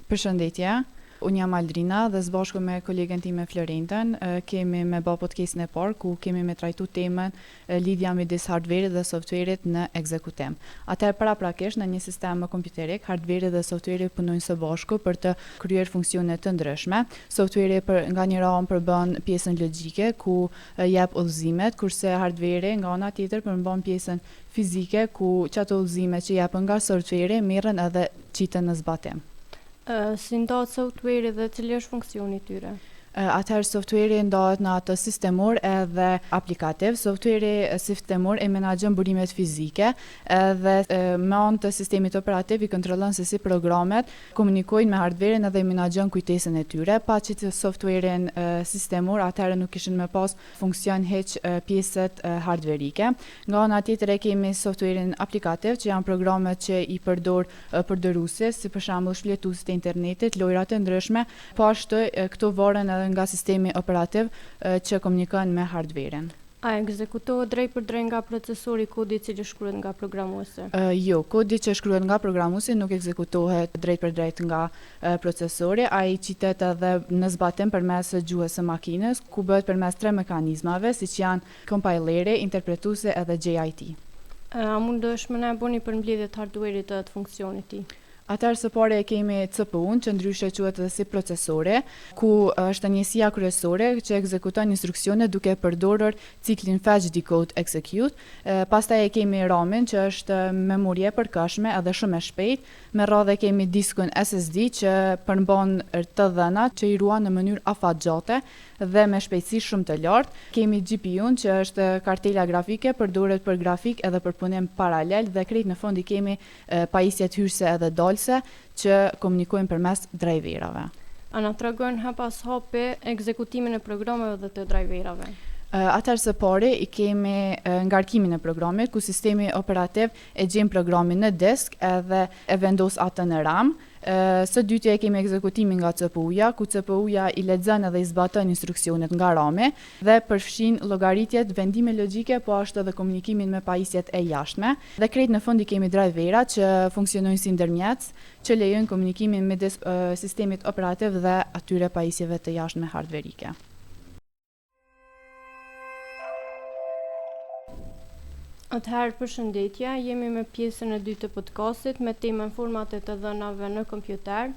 Përshëndetje, unë jam Aldrina dhe së bashku me kolegen time Florentën kemi me ba podcastin e parë ku kemi me trajtu temën lidhja midis hardverit dhe softverit në ekzekutim. Atëherë paraprakisht në një sistem kompjuterik, hardveri dhe softveri punojnë së bashku për të kryer funksione të ndryshme. Softveri për nga njëra anë përbën pjesën logjike ku jep udhëzimet, kurse hardveri nga ana tjetër përmban pjesën fizike ku qato udhëzime që jepen nga softveri merren edhe qiten në zbatim. Si ndahet softveri dhe cili është funksioni i tyre? Atëherë softveri ndahet në atë sistemor edhe aplikativ. Softveri sistemor e menaxhon burimet fizike edhe me anë të sistemit operativ i kontrollon se si programet komunikojnë me hardverin edhe i menaxhon kujtesën e tyre. Pa qit softverin sistemor atëherë nuk kishin me pas funksion hiç pjesët hardverike. Nga ana tjetër e kemi softverin aplikativ që janë programet që i përdor përdoruesi, si për shembull shfletuesit e internetit, lojrat e ndryshme, po ashtu këto varen edhe nga sistemi operativ që komunikon me hardverin. A ekzekutohet drejtpërdrejt nga procesori kodi i cili shkruhet nga programuesi? Jo, kodi që shkruhet nga programuesi nuk ekzekutohet drejtpërdrejt nga procesori, ai qitet edhe në zbatim përmes gjuhës së makinës, ku bëhet përmes tre mekanizmave, siç janë kompajleri, interpretuesi edhe JIT. A mundesh me na e bo një përmbledhje të hardverit dhe të funksionit tij? Atëherë së pari e kemi CPU-n, që ndryshe quhet edhe si procesori, ku është njësia kryesore që ekzekuton instruksionet duke përdorur ciklin fetch decode execute. Pastaj e kemi RAM-in, që është memorie e përkohshme edhe shumë e shpejtë. Me radhë e kemi diskun SSD që përmban të dhënat që i ruan në mënyrë afatgjate dhe me shpejtësi shumë të lartë. Kemi GPU-n që është kartela grafike, përdoret për grafikë edhe për punim paralel dhe krejt në fund i kemi pajisjet hyrëse edhe dalëse që komunikojnë përmes drajverave. A na tregon hap pas hapi ekzekutimin e programeve dhe të drajverave? Atëherë së pari i kemi ngarkimin e programit, ku sistemi operativ e gjen programin në disk edhe e vendos atë në RAM. Së dyti e kemi ekzekutimin nga CPU-ja, ku CPU-ja i lexon edhe i zbaton instruksionet nga RAM-i dhe përfshin llogaritjet, vendime logjike, po ashtu edhe komunikimin me pajisjet e jashtme. Dhe krejt në fund i kemi drajverat që funksionojnë si ndërmjetës, që lejojnë komunikimin midis sistemit operativ dhe atyre pajisjeve të jashtme hardverike. Atëherë përshëndetje, jemi me pjesën e dytë të podcastit me temën format e të dhënave në kompjuter.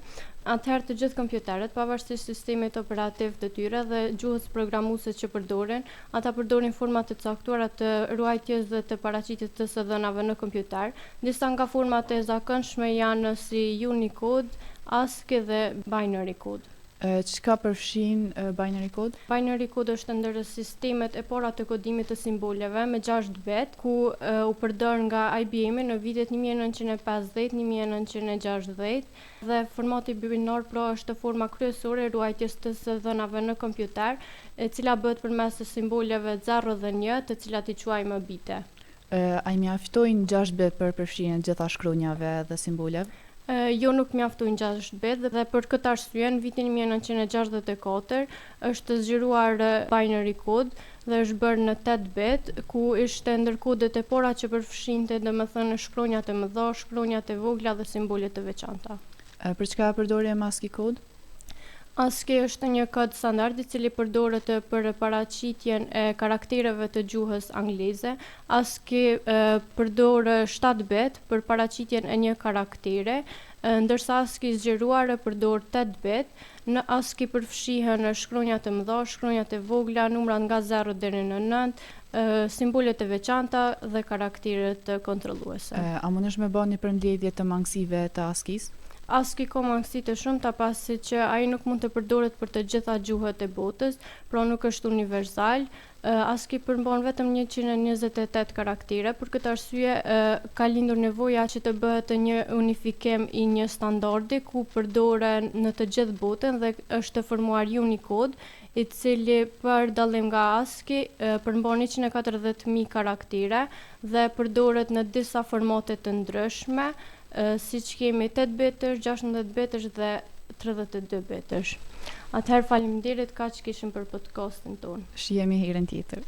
Atëherë të gjithë kompjuterët, pavarësisht sistemit operativ të tyre dhe gjuhës programuese që përdorin, ata përdorin forma të caktuara të ruajtjes dhe të paraqitjes të së dhënave në kompjuter. Disa nga format e zakonshme janë si Unicode, ASCII dhe Binary Code. Çka përfshin binary code? Binary code është ndër sistemet e para të kodimit të simboleve me 6 bit, ku u përdor nga IBM-i në vitet 1950 1960 dhe formati binar pra është forma kryesore e ruajtjes të së dhënave në kompjuter, e cila bëhet përmes simboleve 0 dhe 1, të cilat i quajmë bite. A i mjaftojnë 6 bit për përfshirjen e gjitha shkronjave dhe simboleve? Jo nuk mjaftojnë 6 bit dhe për këtë arsye në vitin 1964 është zgjeruar binary code dhe është bërë në 8 bit, ku ishte ndër kodet e para që përfshinte domethënë shkronjat e mëdha, shkronjat e vogla dhe simbole të veçanta. Për çka e përdorim ASCII code? ASCII është një kod standard i cili përdoret për paraqitjen e karaktereve të gjuhës angleze. ASCII përdor 7 bit për paraqitjen e një karakteri, ndërsa ASCII i zgjeruar përdor 8 bit. Në ASCII përfshihen shkronjat e mëdha, shkronjat e vogla, numrat nga 0 deri në 9, simbolet e veçanta dhe karakteret kontrolluese. A mundesh me ba një përmbledhje të mangësive të ASCII-s? ASCII ka mangësi të shumta pasi që ai nuk mund të përdoret për të gjitha gjuhët e botës, pra nuk është universal. ASCII përmban vetëm 128 karaktere, për këtë arsye ka lindur nevoja që të bëhet një unifikim i një standardi ku përdoren në të gjithë botën dhe është formuar Unicode, i cili për dallim nga ASCII përmban 140.000 karaktere dhe përdoret në disa formate të ndryshme, siç kemi 8 bitësh, 16 bitësh dhe 32 bitësh. Atëherë faleminderit kaq kishim për podcastin tonë. Shihemi herën tjetër.